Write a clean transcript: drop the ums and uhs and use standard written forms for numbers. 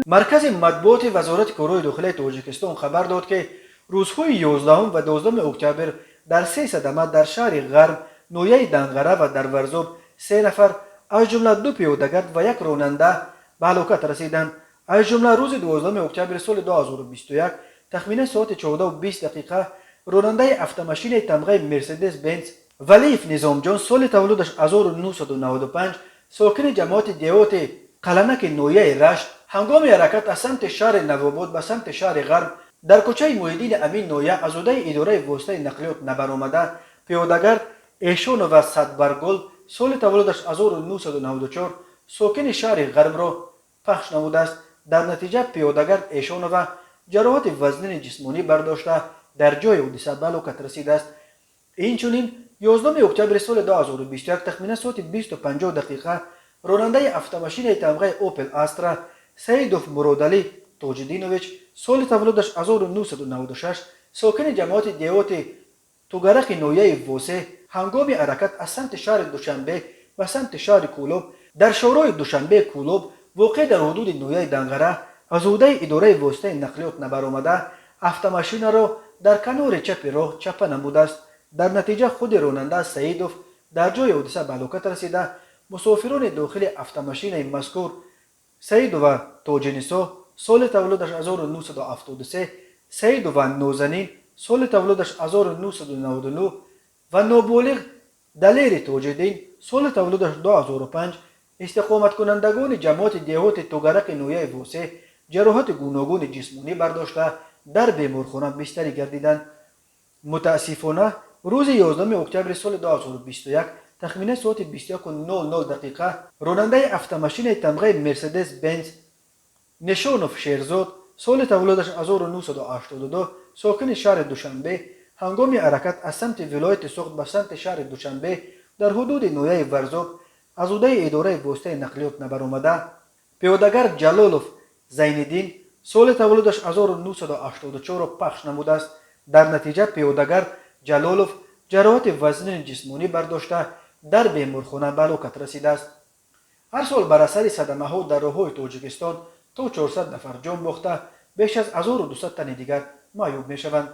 Маркази матбуоти Вазорати корҳои дохилаи Тоҷикистон хабар дод, ки рӯзҳои 11 ва 12 октябр дар се садама дар шаҳри Ғарм, ноҳияи Данғара ва дар Варзоб се нафар, аз ҷумла ду пиёдагард ва як ронанда ба ҳалокат расиданд. Аз ҷумла рӯзи 12 октябри соли 2021 тахминан соати 14:20 ронандаи автомашинаи тамғаи Мерседес Бенц Валиев Низомҷон, соли таваллудаш 1995, сокини ҷамоати деҳоти Қаланаки ноҳияи Рашт, ҳангоми ҳаракат аз самти шаҳри Навобод ба самти шаҳри Ғарм дар кӯчаи Муҳиддини Амин ноҳия аз ҳудаи идораи воситаи нақлиёт набаромада, пиёдагард Эшонова Садбаргул, соли таваллудаш 1994, сокини шаҳри Ғармро пахш намудааст. Дар натиҷа пиёдагард Эшонова ҷароҳати вазнини ҷисмонӣ бардошта, дар ҷои ҳодиса ба ҳалокат расидааст. Инчунин 11 октябри соли 2021 тахминан соати 20:50 ронандаи автомашинаи тамғаи Опел Астра Саидов Муродалӣ Тоҷиддинович, соли таваллудаш 1996, сокини ҷамоати деҳоти Тугарақи ноҳияи Восе, ҳангоми ҳаракат аз самти шаҳри Душанбе ба самти шаҳри Кӯлоб дар шоҳроҳи Душанбе Кӯлоб, воқеъ дар ҳудуди ноҳияи Данғара, аз ҳудаи идораи воситаи нақлиёт набаромада, автомашинаро дар канори чапи роҳ чапа намудааст. Дар натиҷа худи ронанда Саидов дар ҷои ҳодиса ба ҳалокат расида, мусофирони дохили автомашинаи мазкур Саидова Тоҷинисо, соли таваллудаш 1973, Саидова Нозанин, соли таваллудаш 1999 ва ноболиғ Далери Тоҷиддин, соли таваллудаш 2005, истиқоматкунандагони ҷамоати деҳоти Тугарақи ноҳияи Восе, ҷароҳати гуногуни ҷисмонӣ бардошта, дар беморхона бистарӣ гардиданд. Мутаассифона, рӯзи 11 октябри соли 2021 тахминан соати 21:00 ронандаи автомашинаи тамғаи Мерседес Бенз Нишонов Шерзод, соли таваллудаш 1982, сокини шаҳри Душанбе, ҳангоми ҳаракат аз самти вилояти Суғд ба самти шаҳри Душанбе дар ҳудуди ноҳияи Варзоб аз ҳудаи идораи воситаи нақлиёт набаромада, пиёдагард Ҷалолов Зайниддин, соли таваллудаш 1984-ро пахш намудааст. Дар натиҷа пиёдагард Ҷалолов ҷароҳати вазнини ҷисмонӣ бардошта, дар беморхона ба ҳалокат расидааст. Ҳар сол бар асари садамаҳо дар роҳҳои Тоҷикистон то 400 нафар ҷон бохта, беш аз 1200 тани дигар маъюб мешаванд.